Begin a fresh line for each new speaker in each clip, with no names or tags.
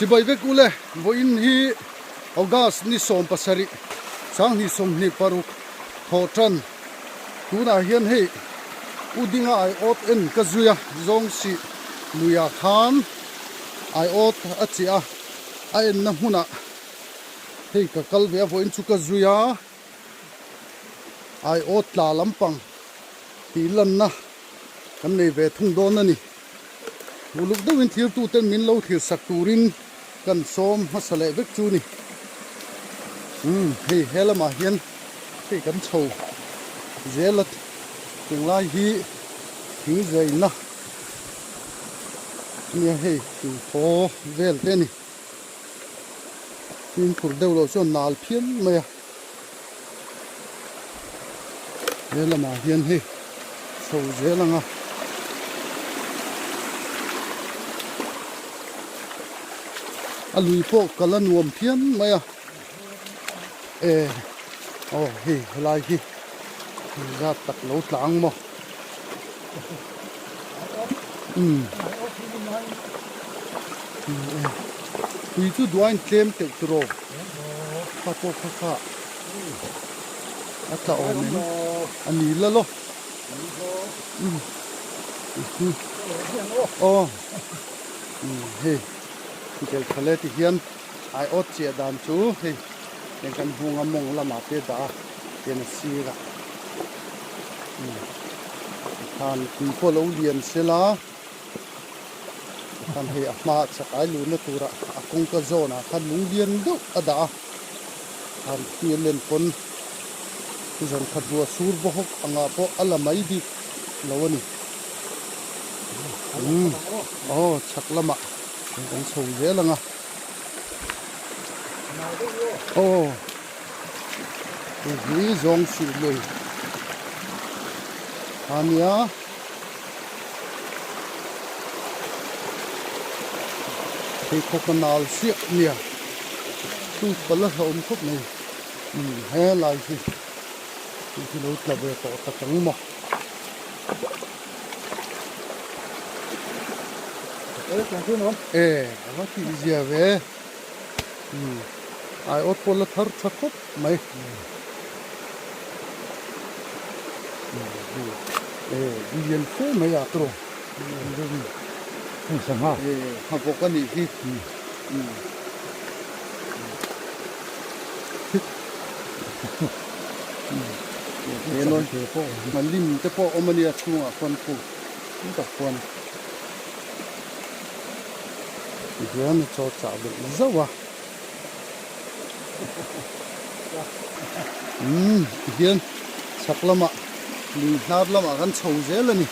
Chibai vek ule, vawiin hi August ni 17, 2026 thawh tan. Tunah hian hei U Dinga aiawt en ka zui a, zawng sih luiah khan aiawt a chiah a, a enna hmunah hei ka kal ve a, vawiin chu ka zui a, aiawt tla lampang tih lanna kan nei ve thung dawn a ni. Uluk deuhin thirtuten min lo thlir sak turin kan sawm hmasa leh vek chu ni. Umm hei he lamah hian hei kan chho zel a tunglai hi thing zaina nia hei thaw vel te a ni. Fimkhur deuh loh chuan nal phian mai a. He lamah hian hei chho zel ang a. A lui pawh kal a nuam phian mai a. E aw hei helai hi zat tak lo tlang maw. Umm tui chu duain tlem teuh tur aw kha pawh kha kha a tla awm em a ni la law umm aw umm hei tel tha le ti hian aiawt chiah dan chu hei heng kan hung a mawng lamah te dah a tian a sir a. Khan tui pawh lo lian sela khan hei a hmaah chak ai luhna tura a kawngka zawnah khan lung lian deuh a dah a khan tui a len pawn zan khat ruah sur bawk angah pawh a la mai bik lo a ni umm aw chhak lamah kan chho zel ang a aw. Hei hi zawng sih lui a nia. Pheikhawk a nal chiah a nia. Chu pal a hlauhawm khawp mai. Umm helai hi hei hi lo tla ve tawh tak ang maw. E a va tih zia ve. Umm aiawt pawh la thar tha khawp mai e lian fe mai a tawh e hna bawk a nih hi umm lim te pawh a awm a nia chhungah khuan khu tak khuan Tihian a chaw chah belh zauh a. Umm tihian chhak lamah lui hnar lamah kan chho zel a ni.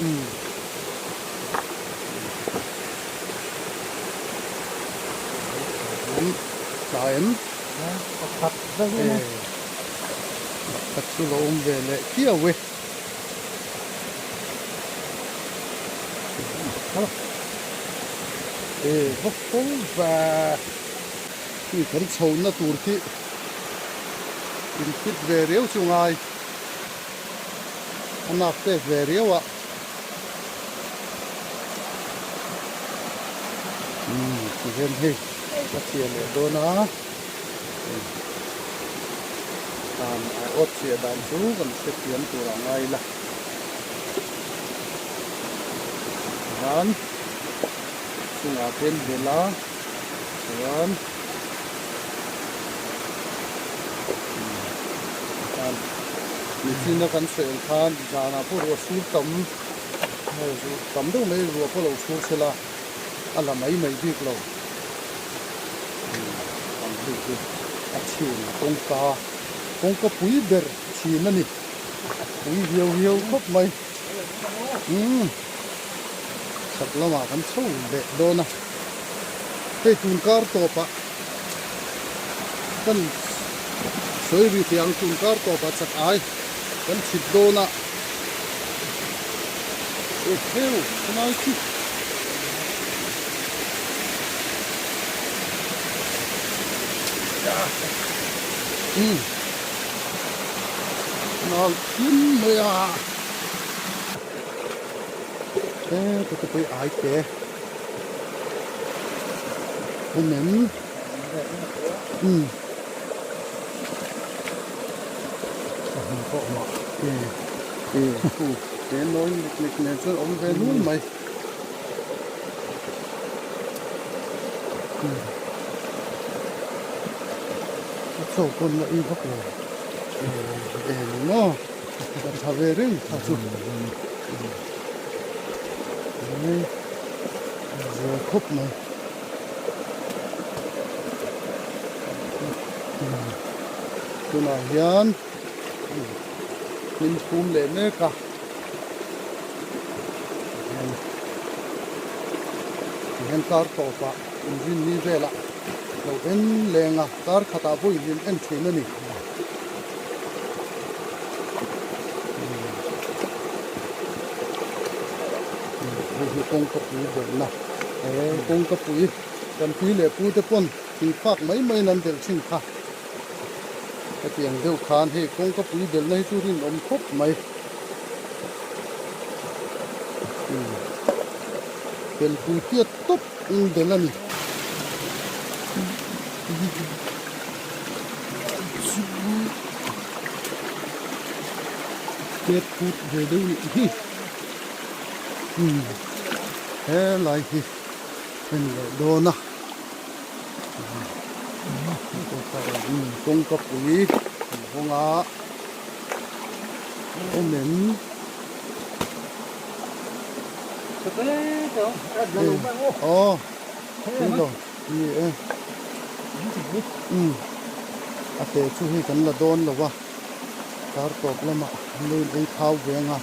Umm. Tla em? Pakhat chu lo awm ve leh kiau e. E va fo va khi kan chho na tur khi in fit ve riau chu ngai a nak pek ve riau a umm ti hian hei a chhiah leh dawn a. Dan a awt chhiah dan chu kan hrethiam tur a ngai la. Tihian chungah te an bel a chuan tihian mihring a kan sawi ang khan zanah pawh ruah sur tam tam deuh mai ruah pawh lo sur sela a la mai mai bik lo. An hei hi a chhin kawngka kawngka pui ber chhin a ni pui viau viau khawp mai umm chhak lamah kan chho leh dawn a hei tun kar tawpah kan sawi ri teh ang tun kar tawpah chak ai kan chhit dawn a Eheu khawlai chu umm nal thim mai a. He te pawh hi ai te awm em? Umm Te nawi nek nek nen chuan awm ve nual mai. A chaw pawn la ei vak lo e ni maw a tha ve reng kha chu zia khawp mai tunah hian hnim phum leh mek a. Tihian kar tawpah inrinni velah lo en leng a, kar khatah vawi hlim en thin a ni. Hei hi kawngka pui belhna, he kawngka pui kan pi leh pu te pawn thing phak mai maiin an belh thin kha. Hetiang deuh khan hei kawngka pui belhna hi chu rinawm khawp mai. Pelpui tiat tawp in bel a ni. Tet put ve deuh nih hi. Helai hi en leh dawn a. Kawngka pui an hawng a. Awm em? Aw tilo ni e umm a te chu hei kan la dawn lo a kar tawp lamah an lo in ei thau ve ang a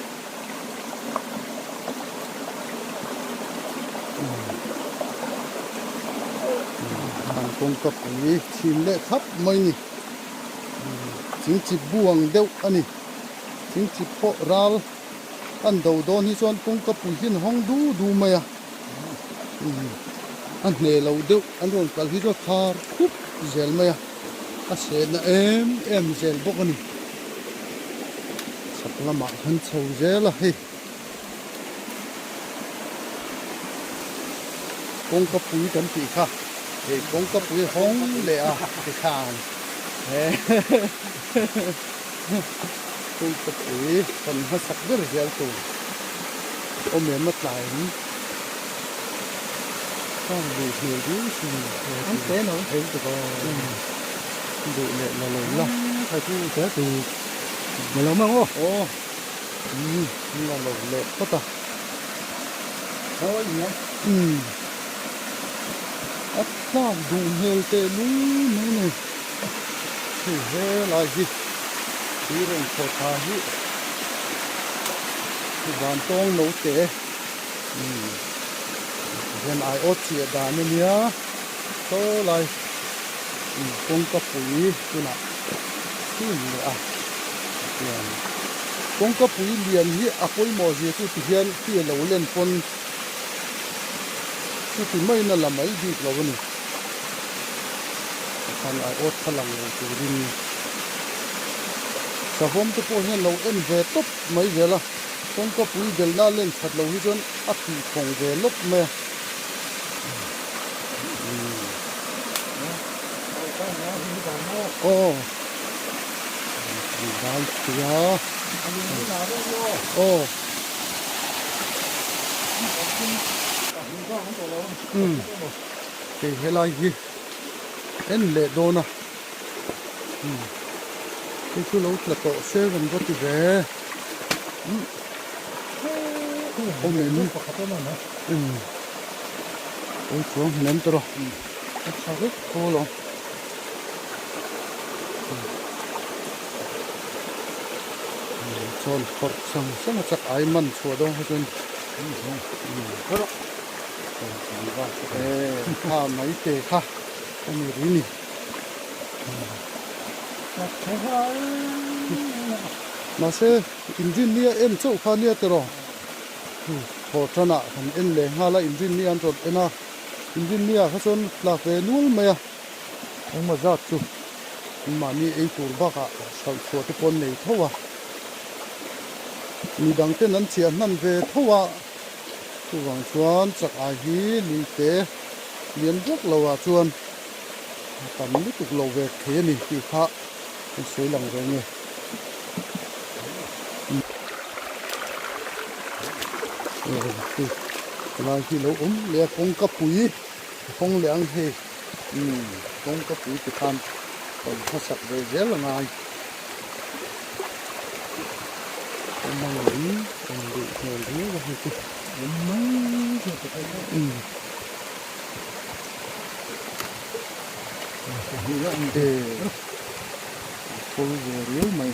umm an kawngka pui chhin leh thlap mai ni. Thingchip bu ang deuh a ni. Thingchip pawh ral an do dawn hi chuan kawngka pui hian a hawng du du mai a. A hneh lo deuh an rawn kal hi chuan khar khup zel mai a, a sehna em em zel bawk a ni. Chhak lamah khan chho zel a hei. Kawngka pui kan tih kha hei kawngka pui hawng leh a tikhan kawngka pui kan hmasak ber zel tur awm em a tlai in kar duh hmel viau sin duh leh la lo la aw. Umm la lo leh phawt a. Umm a tlak duh hmel teh lung mai a ni. Hei helai hi tui rawn thaw tha hi van tawng lo teh umm tihian aiawt chiah dan a nia saw lai umm kawngka pui tunah chhun leh a tihian kawngka pui lian hi a pawimawh zia chu tihian khi a lo len pawn chuti maiin a la mai bik lo a ni tikhan a awt kha lang lo turin savawm te pawh hian lo en ve tawp mai zel a kawngka pui belhna a len that loh hi chuan a tihthawng ve lawp mai a. Aw tlangval tia aw umm kei helai hi en leh dawn a umm hei chu lo tla tawh se rawn va ti ve umm awm em umm ui chuang hnem tawh rawh a tha vek thawl ang. Chuan phawrh sang sang a chak ai man chhuah dawn kha chuan kha mai te kha a ni ri ni. Mahse inrinni a en chauh kha nia tiraw thaw tanah kan en leh nghal a inrinni an rawn en a. Inrinni ah kha chuan tlak ve nual mai a, engmaw zat chu mahni ei tur bakah hralh chhuah te pawh an nei tho a, midang ten an chiah hman ve tho a. Chuvang chuan chak ai hi lui te lian vek lo ah chuan a tam lutuk lo ve thei a ni tih kha an sawi lang ve nge. Helai hi lo awm leh a kawngka pui a hawng leh ang hei umm kawngka pui ti khan rawn hmasak ve zel a ngai. Awm ang in awm duh hmel riau a hei chu.
Awm mai chu ti phei tawh.
Umm. E kawl ve riau mai.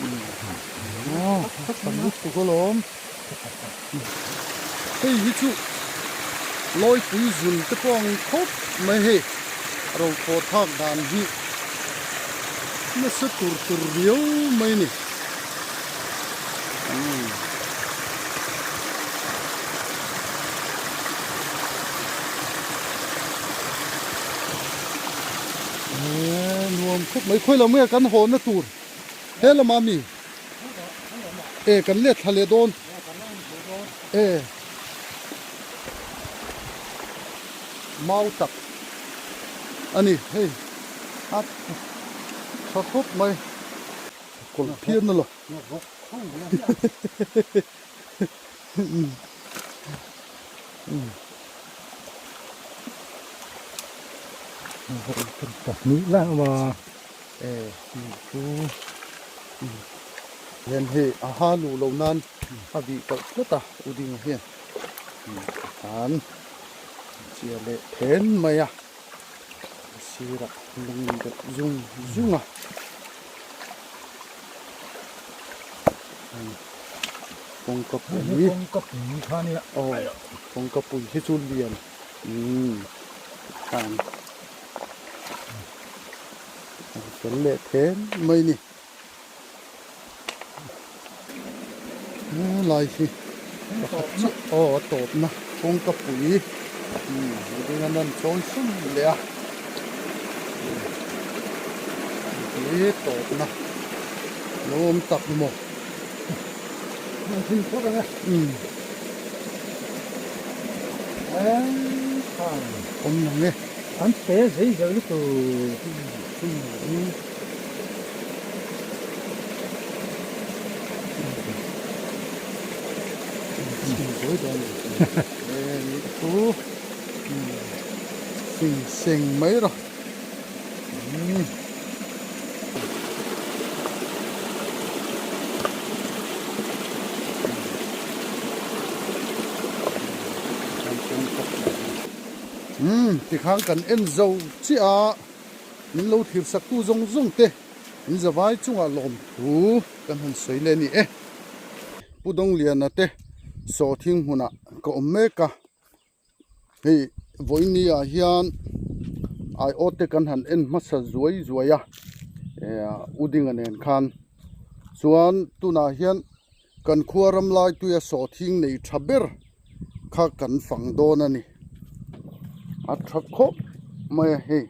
Umm a tam lutuk alawm. Hei hi chu lawipui zun te pawh ang khawp mai hei ro thaw thak dan hi nasa tur tur riau mai a ni. Nuam khawp mai khawi lo nge kan haw na tur he lama mi e kan let thla leh dawn e mau tak a ni hei a tha khawp mai kawlh phian a lo.
Pahnih lai a awm a.
E chu hian hei a ha luh loh nan a bih kalh tlat a u ding hian an chiah leh then mai a sirah lung deuh zung zung a. Kawngka pui
kawngka pui kha nia
aw kawngka pui hi chu lian umm khan a fel leh then mai ni helai hi pakhat chiah aw a tawp na kawngka pui umm mihring an rawn chawi sum leh a hi tawp na lo awm tak maw. Awm lang e.
An pe zei zei lutuk.
Sing seng mai rawh. Umm tikhan kan en zo chiah a min lo thlir sak tu zawng zawng te in zavai chungah lawmthu kan han sawi leh a ni e. Pu Dawngliana te sawhthing hmunah ka awm mek a. Hei vawiin ah hian aiawt te kan han en hmasa zuai zuai a eh u dinga nen khan chuan tunah hian kan khua ram lai tuia sawhthing nei tha ber kha kan fang dawn a ni a tha khawp mai a hei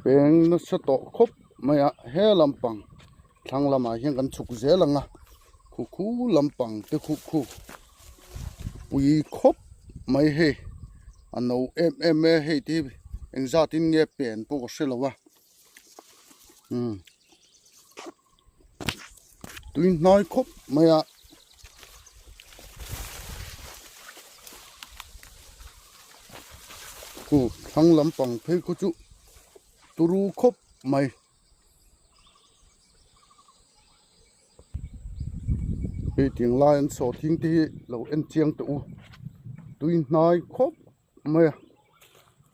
peng nasa tawh khawp mai a he lampang. Thlang lamah hian kan chhuk zel ang a, khu khu lampang te khu khu pui khawp mai hei a no em em e hei te hi engzat in nge pen pawh ka hre lo a umm tui hnai khawp mai a. Khu thlang lampang phei khu chu turu khawp mai. Hei tiang lai an saw thing te hi lo en chiang teh u tui hnai khawp mai a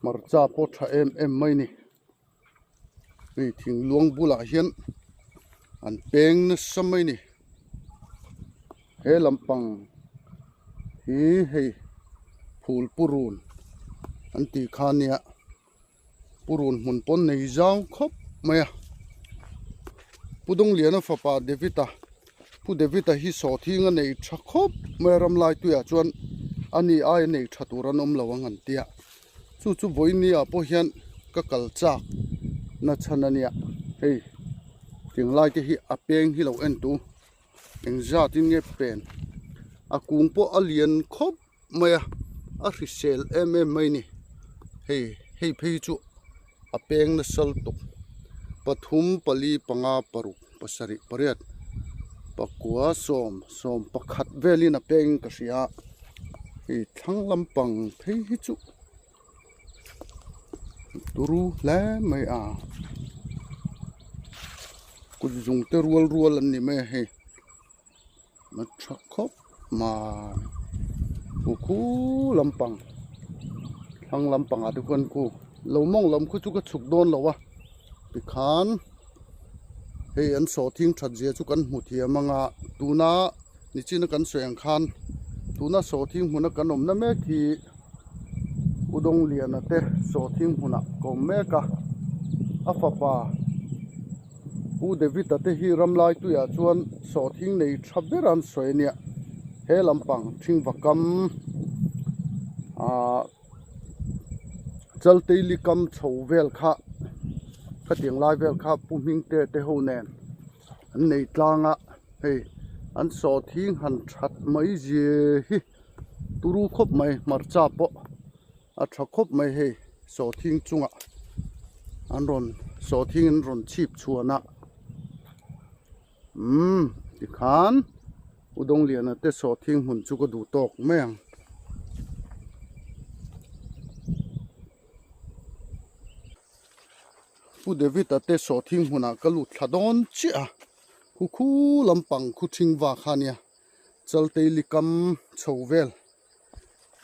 hmarcha pawh tha em em mai a ni hei thing luang bulah hian an peng nasa mai a ni he lampang hi hei phul purun an tih kha a nia. Purun hmun pawn nei zau khawp mai a Pu Dawngliana fapa David-a Pu David-a hi sawhthing a nei tha khawp mai a ram lai tuiah chuan ani aia nei tha tur an awm lo ang an tia chu chu vawiin ah pawh hian ka kal chak na chhan a nia hei tinglai te hi a peng hi lo en tu. Engzat in nge pen a kung pawh a lian khawp mai a a hrisel em em mai a ni hei hei phei chu a peng nasa lutuk pathum pali panga paruk pasarih pariat pakua sawm sawm pakhat velin a peng ka hria hei thlang lampang phei hi chu. Turu hle mai a kut zung te rual rual an ni mai a hei a tha khawp mai khu khu lampang thlang lampang ah te khuan khu lo mawng lam khu chu ka chhuk dawn lo a tikhan hei an sawhthing that zia chu kan hmu thiam ang a tuna nichina kan sawi ang khan tuna sawhthing hmuna kan awmna mek hi. Udawngliana te sawhthing hmunah ka awm mek a, a fapa Pu David-a te hi ramlai tuiah chuan sawhthing nei tha ber an sawi a nia, he lampang Thingvakam ah Chalteili kam chho vel kha khatiang lai vel kha Pu Hmingte te ho nen an nei tlang a, hei an sawhthing han that mai zia hi. Turu khawp mai hmarcha pawh a tha khawp mai hei sawhthing chungah an rawn sawhthing an rawn chhip chhuan a umm tikhan u Dawngliana te sawhthing hmun chu ka duh tawk mai ang. Pu David-a te sawhthing hmunah ka lut thla dawn chiah a khu khu lampang khu thing va kha ania. Chalteili kam chho vel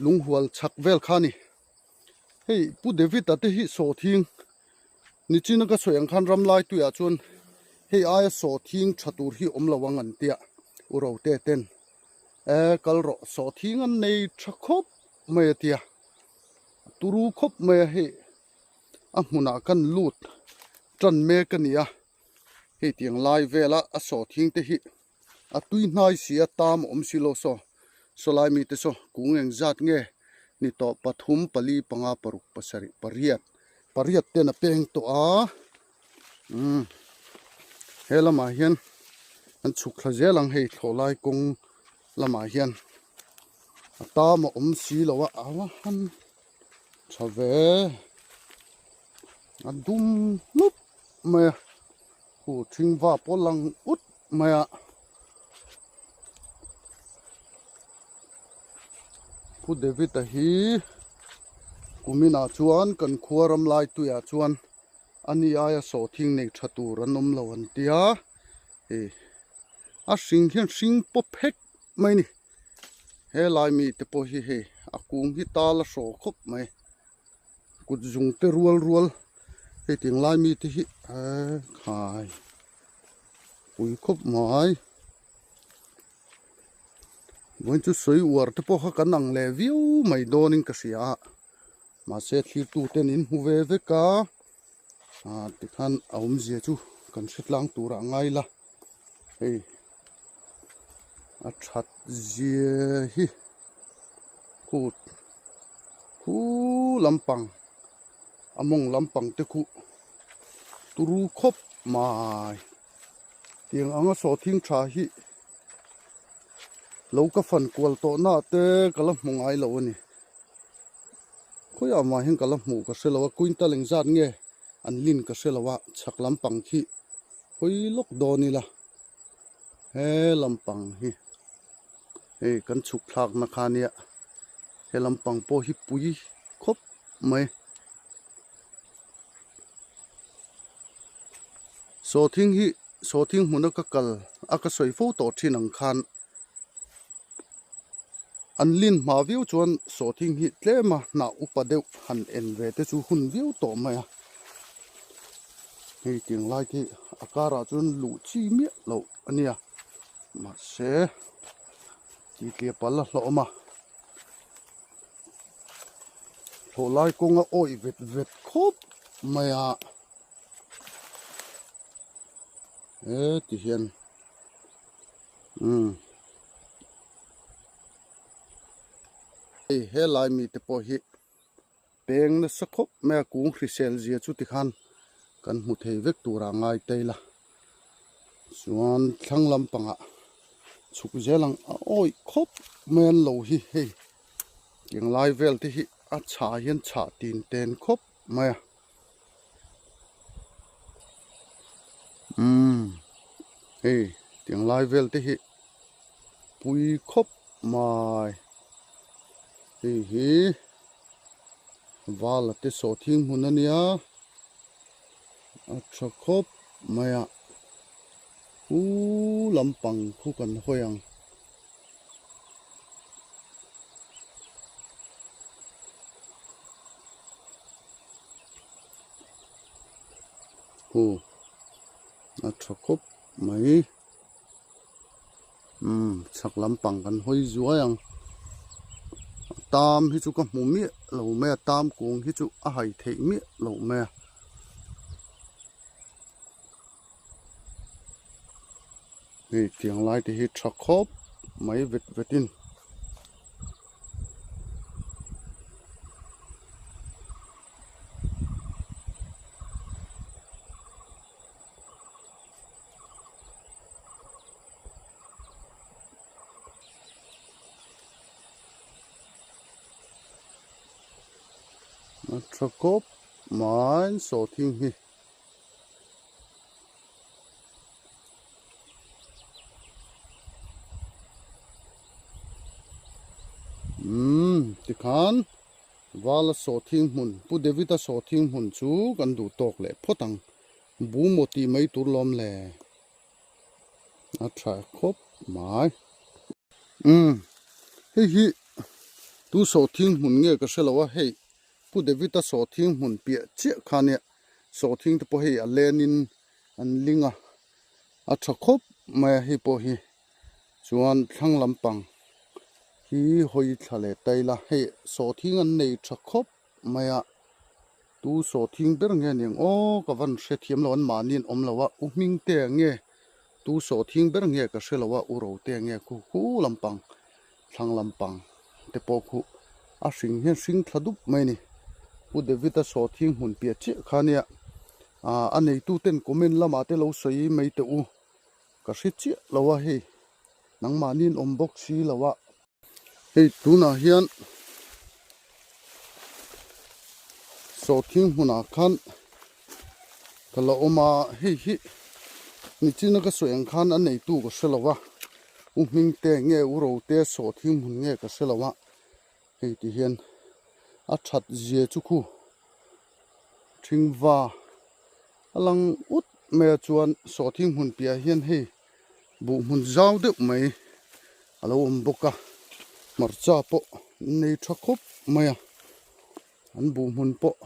lunghual chhak vel kha a ni. Hei Pu David-a te hi sawhthing nichina ka sawi ang khan ramlai tuiah chuan hei aia sawhthing tha tur hi awm lo ang an tia u Rote ten e kal rawh sawhthing an nei tha khawp mai a tia turu khawp mai a hei a hmunah kan lut tan mek a ni a hei tiang lai vela a sawhthing te hi. A tui hnai si a tam a awm si lo saw sawlai mite saw kung eng zat nge ni tawh pathum pali panga paruk pasarih pariat pariat ten a peng tawh a umm he lamah hian an chhuk thla zel ang hei thlawh lai kawng lamah hian a tam a awm si lo a a va han tha ve a dum hnup mai a. Khu thing va pawh lang ut mai a. Pu David-a hi kuminah chuan kan khua ram lai tuiah chuan a ni aia sawhthing nei tha tur an awm lo an tia hei a hring hian hring pawp hek mai a ni. Helai mite pawh hi hei a kung hi tal a hraw khawp mai. Kut zung te rual rual hei tiang lai mi te hi eee khai pui khawp mai vawiin chu sawi uar te pawh kha kan ang leh viau mai dawnin ka hria a mahse thlir tu ten in hmu ve vek a ah tikhan a awmzia chu kan hre tlang turah a ngai la hei a that zia hi kut khu lampang a mawng lampang te khu turu khawp mai tiang anga sawhthing tha hi lo ka fan kual tawh na te ka la hmu ngai lo a ni khawiah mah hian ka la hmuh ka hre lo a quintal engzat nge an lin ka hre lo a chhak lampang khi hawi lawk dawn ila he lampang hi. Hei kan chhuk thlak na kha nia he lampang pawh hi pui khawp mai. Sawhthing hi sawhthing hmuna ka kal a ka sawi fo tawh thin ang khan an lin hma viau chuan sawhthing hi tlem a hnah upa deuh han en ve te chu hun viau tawh mai a hei tiang lai te hi a karah chuan luh chi miah loh a nia. Mahse titliah pal a hlawh awm a thlawh lai kawng a awih vet vet khawp mai a he ti hian umm hei helai mite pawh hi peng nasa khawp mai a kung hrisel zia chu tikhan kan hmu thei vek turah ngai ta ila chuan thlang lampangah. Chhuk zel ang a awih khawp mai an lo hi hei tiang lai vel te hi a chhah hian chhah tin ten khawp mai a umm hei tiang lai vel te hi pui khawp mai hei hi vala te sawhthing hmun a nia a tha khawp mai a. Pu lampang khu kan hawi ang. Hu a tha khawp mai. Umm chhak lampang kan hawi zuai ang. A tam hi chu ka hmu miah lo mai a, tam kung hi chu a hai theih miah lo mai a. Hei tiang lai te hi tha khawp mai vet vet in. A tha khawp mai sawhthing hi. Umm tikhan Vala sawhthing hmun Pu David-a sawhthing hmun chu kan duh tawk leh phawt ang bu maw tih mai tur lawm le a tha khawp mai. Umm hei hi tu sawhthing hmun nge ka hre lo a hei Pu David-a sawhthing hmun piah chiah kha nia sawhthing te pawh hei a lenin an ling a, a tha khawp mai a hei pawh hi chuan thlang lampang hi hawi thla leh ta ila hei sawhthing an nei tha khawp mai a tu sawhthing ber nge niang aw ka van hrethiam lo an mahni an awm lo a u hming te ang nge tu sawhthing ber nge ka hre lo a u ro te ang nge khu khu lampang thlang lampang te pawh khu a hring hian hring thla dup mai a ni. Pu David-a sawhthing hmun piah chiah kha nia ah a neitu ten comment lamah te lo sawi mai teh u ka hre chiah lo a hei nangmahni an awm bawk si lo a. Hei tunah hian sawhthing hmunah khan ka la awm a hei hi nichina ka sawi ang khan a neitu ka hre lo a u hming te nge u ro te sawhthing hmun nge ka hre lo a hei ti hian a that zia chu khu thingva a lang ut mai a chuan sawhthing hmun piah hian hei buh hmun zau deuh mai a lo awm bawk a hmarcha pawh an nei tha khawp mai a an buh hmun pawh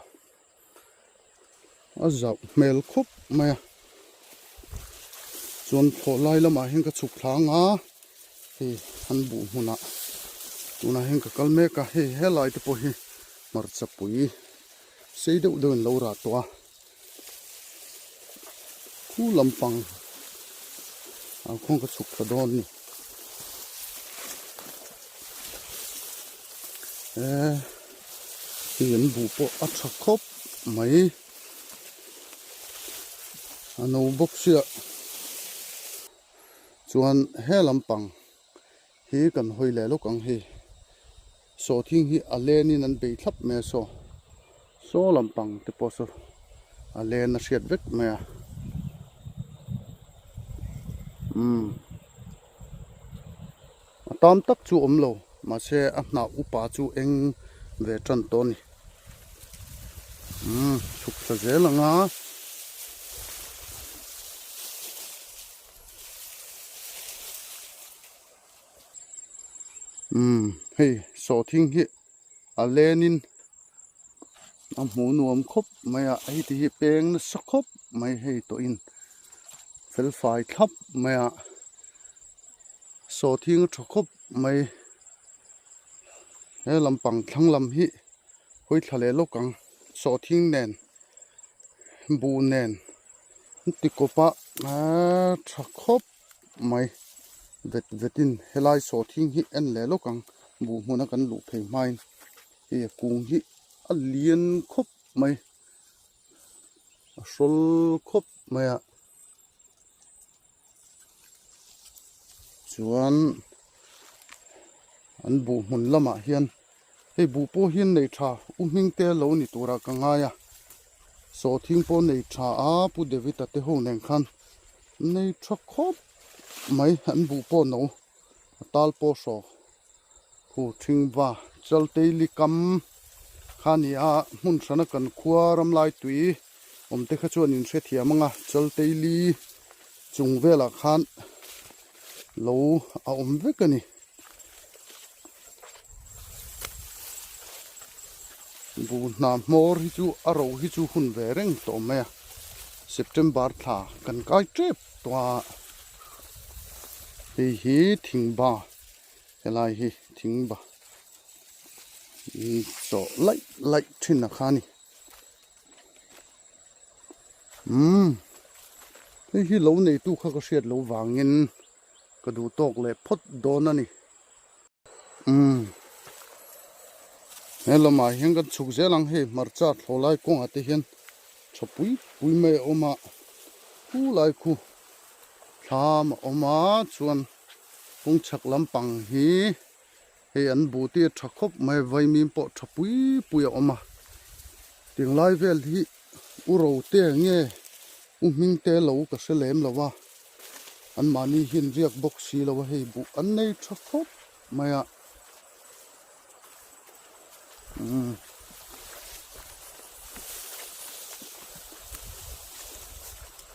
a zauh hmel khawp mai a chuan thlawh lai lamah hian ka chhuk thla ang a hei an buh hmunah tunah hian ka kal mek a hei helai te pawh hi hmarcha pui sei deuh deuh in lo rah tawh a khu lampang ah khuan ka chhuk thla dawn a ni eh hei an buh pawh a tha khawp mai a no bawk sia chuan he lampang hi kan hawi leh lawk ang hei sawhthing hi a lenin an bei thlap mai a saw saw lampang te pawh saw a len a hriat vek mai a umm a tam tak chu awm lo mahse a hnah upa chu eng ve tan tawh a ni umm chhuk thla zel ang a. Umm hei sawhthing hi a lenin a hmuh nuam khawp mai a hei ti hi peng nasa khawp mai hei tawhin fel fai thlap mai a sawhthing a tha khawp mai he lampang thlang lam hi hawi thla leh lawk ang sawhthing nen buh nen. An ti kawp a aaa tha khawp mai vet vet in helai sawhthing hi en leh lawk ang buh hmuna kan luh phei hmain hei a kung hi a lian khawp mai a hrawl khawp mai a. Chuan an buh hmun lamah hian hei buh pawh hi an nei tha u hming te lo ni turah ka ngai a sawhthing pawh nei tha a Pu David-a te ho nen khan nei tha khawp mai an buh pawh no a tal pawh hraw khu thing va Chalteili kam kha a ni a hmun hrana kan khua ramlai tui awm te kha chuan in hrethiam ang a Chalteili chung velah khan lo a awm vek a ni. Buh hna hmawr hi chu a ro hi chu hun ve reng tawh mai a September thla kan kai tep tawh a hei hi thingba helai hi thingba chawh laih laih thin a kha a ni umm hei hi lo neitu kha ka hriat loh vangin. Ka duh tawk leh phawt dawn a ni. Umm. He lamah hian kan chhuk zel ang hei hmarcha thlawh lai kawngah te hian tha pui pui mai a awm a, khu lai khu thlam a awm a chuan kawng chhak lampang hi hei an buh te a tha khawp mai a vaimim pawh tha pui pui a awm a, tinglai vel hi U Rote nge U Hmingte lo ka hre lem lo a, anmahni hian riak bawk si lo a hei buh an nei tha khawp mai a. Umm.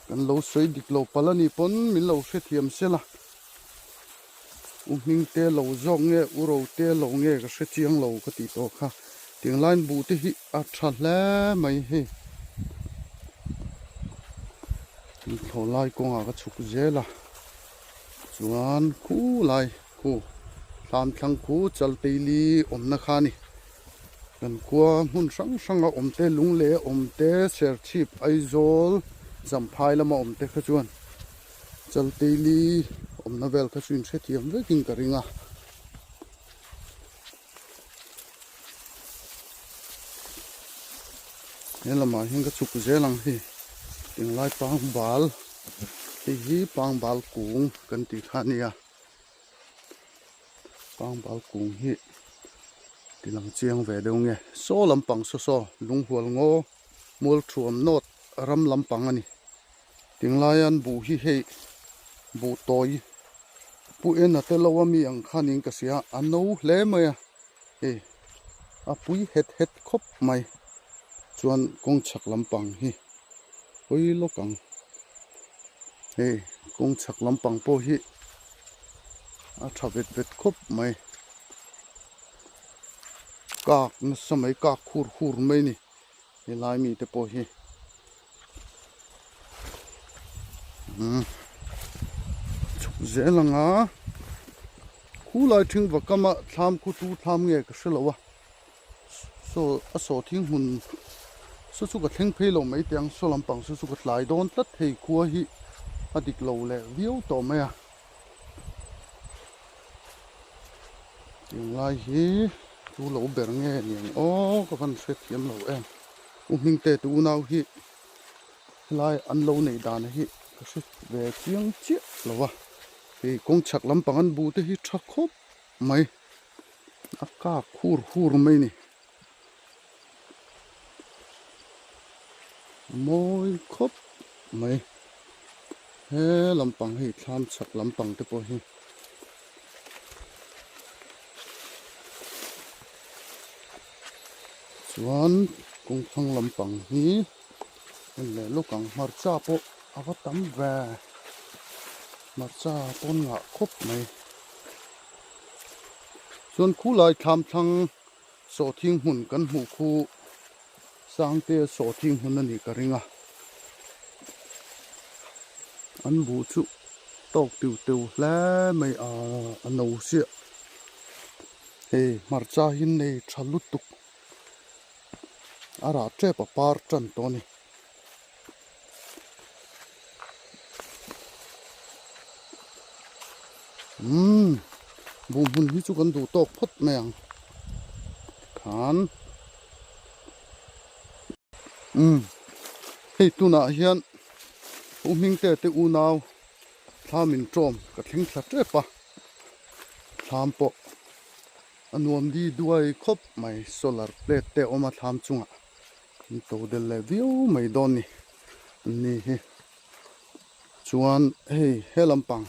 Kan lo sawi dik lo palh a nih pawn min lo hrethiam sela. U Hmingte lo zawk nge U Rote lo nge ka hre chiang lo ka tih tawh kha. Tiang line buh te hi a tha hle mai hei. Thlawh lai kawngah ka chhuk zel a chuan khu lai khu thlam thlang khu Chalteili awmna kha a ni. Kan khua hmun hrang hrang a awm te Lungleh a awm te Serchhip Aizawl Champhai lama awm te kha chuan. Chalteili awmna vel kha chu inhrethiam vekin ka ring a. He lamah hian ka chhuk zel ang hei tinglai pangbal hei hi pangbal kung kan tih kha a nia pangbal kung hi ti lang chiang ve deuh nge saw lampang saw saw lunghual ngaw mualthuam nawt ram lampang a ni. Tinglai an buh hi hei buh tawi pu en a tel lo a mi ang khan in ka hria a no hle mai a hei a pui het het khawp mai chuan kawng chhak lampang hi hawi lawk ang hei kawng chhak lampang pawh hi a tha vet vet khawp mai kak nasa mai kak hur hur mai a ni helai mite pawh hi. Chhuk zel ang a khulai thing va kam a thlam khu tu thlam nge ka hre lo a saw a saw thing hmun saw chu ka thleng phei lo mai teh ang saw lampang saw chu ka tlai dawn tlat thei khua hi a dik lo leh viau tawh mai a tunlai hi chu lo ber nge niang aw ka van hrethiam lo em. U Hmingte te unau hi helai an lo neih dan hi ka hre ve chiang chiah lo a, hei kawng chhak lampang an bu te hi tha khawp mai, a kak hur hur mai a ni, a mawi khawp mai, he lampang hei thlam chhak lampang te pawh hi. Chuan kawngthlang lampang hi en leh lawk ang hmarcha pawh a va tam ve hmarcha pawn ngah khawp mai chuan khulai thlam thlang sawhthing hmun kan hmuh khu Sangte sawhthing hmun a nih ka ring a an buh chu tawk tiu teu hle mai a a no chiah. Hei hmarcha hi nei tha lutuk a rah tep a par tan tawh a ni. Umm buh hmun hi chu kan duh tawk phawt mai ang khan umm hei tunah hian u Hmingte te unau thla min tawm ka thleng thla tep a. Thlam pawh a nuam di duai khawp mai solar plate te a awm a thlam chungah an to del leh viau mai dawn ni an ni hi chuan hei he lampang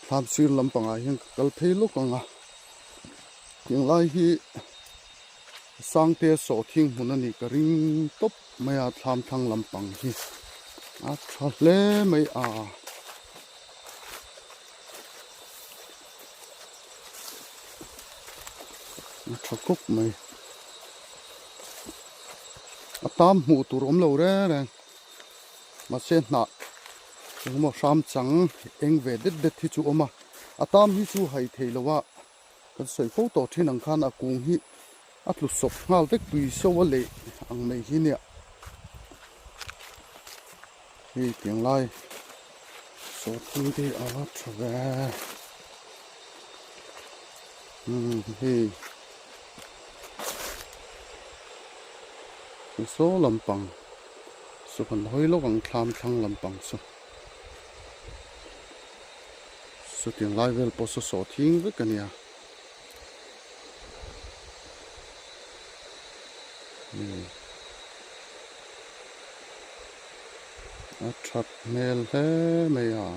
thlam sir lampangah hian ka kal phei lawk ang a tinglai hi Sangte sawhthing hmun a nih ka ring tawp mai a thlam thlang lampang hi a tha hle mai a. A tha khawp mai. A tam hmuh tur awm lo reng reng mahse hnah engemaw hram chang eng ve det det hi chu awm a a tam hi chu hai thei lo a. Kan sawi fo tawh thin ang khan a kung hi a tlu sawp nghal vek tui so a leh ang mai hi nia. Hei tiang lai sawrthing te hi a tha ve. Umm hei saw lampang saw kan hawi lawk ang thlam thlang lampang saw. Chutiang lai vel pawh saw sawh thing vek a nia. A that hmel hle mai a.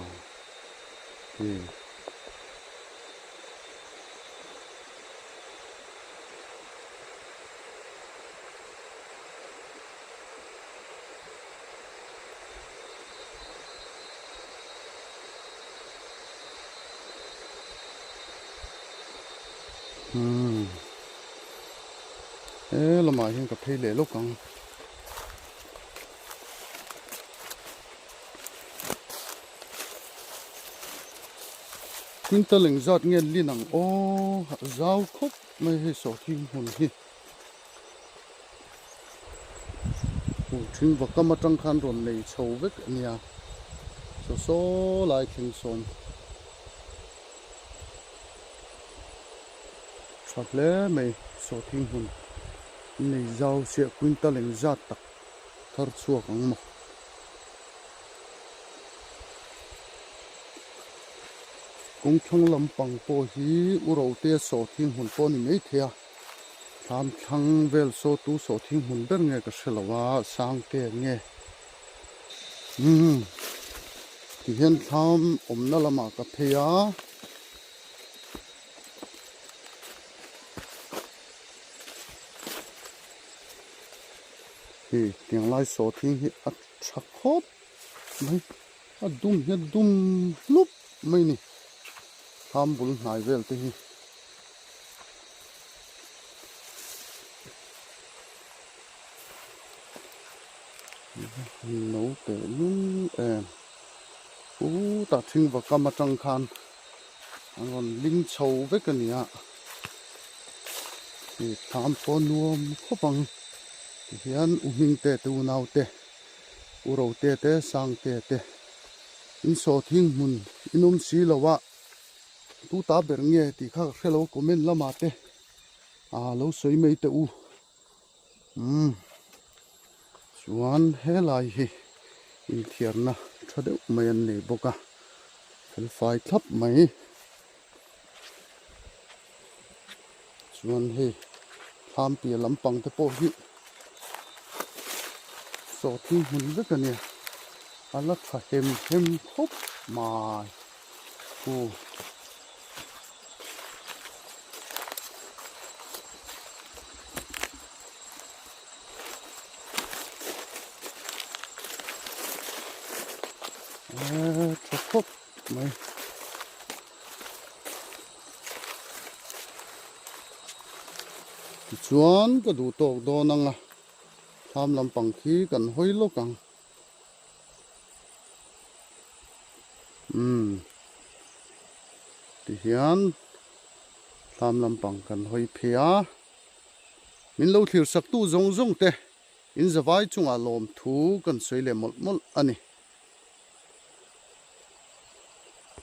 Umm he lamah hian ka phei leh lawk ang. Quintal engzat nge an lin ang aw a zau khawp mai hei sawhthing hmun hi. Thing vakam atang khan rawn nei chho vek a nia saw saw lai thleng sawn tha hle mai saw thing hmun an nei zau chiah quintal eng zat tak thar chhuak ang maw. Kawngthlang lampang pawh hi u rote saw thing hmun pawh a ni maithei a. Thlam thlang vel saw tu saw thing hmun ber nge ka hre lo a, sang te nge umm ti hian thlam awmna lamah ka phei a. Hei tiang lai saw thing hi a tha khawp mai a dum hi a dum hlup mai a ni thlam bul hnai vel te hi. No teh lul em putah thing va kam atang khan an rawn ling chho vek a ni a ih thlam pawh nuam khawp ang tihian u hming te te unau te u ro te te sang te te in saw thing hmun in awm si lo a. Tu ta ber nge tih kha ka hre lo comment lamah te ah lo sawi mai teh u umm chuan helai hi inthiarna tha deuh mai an nei bawk a felfai thlap mai chuan hei thlam piah lampang te pawh hi sawhthing hmun vek a nia a la tha hem hem khawp mai. Aw. Eee tha khawp mai. Tichuan ka duh tawk dawn ang a, thlam lampang khi kan hawi lawk ang. Umm tihian thlam lampang kan hawi phei a min lo thlir sak tu zawng zawng te in zavai chungah lawmthu kan sawi leh mawlh mawlh a ni.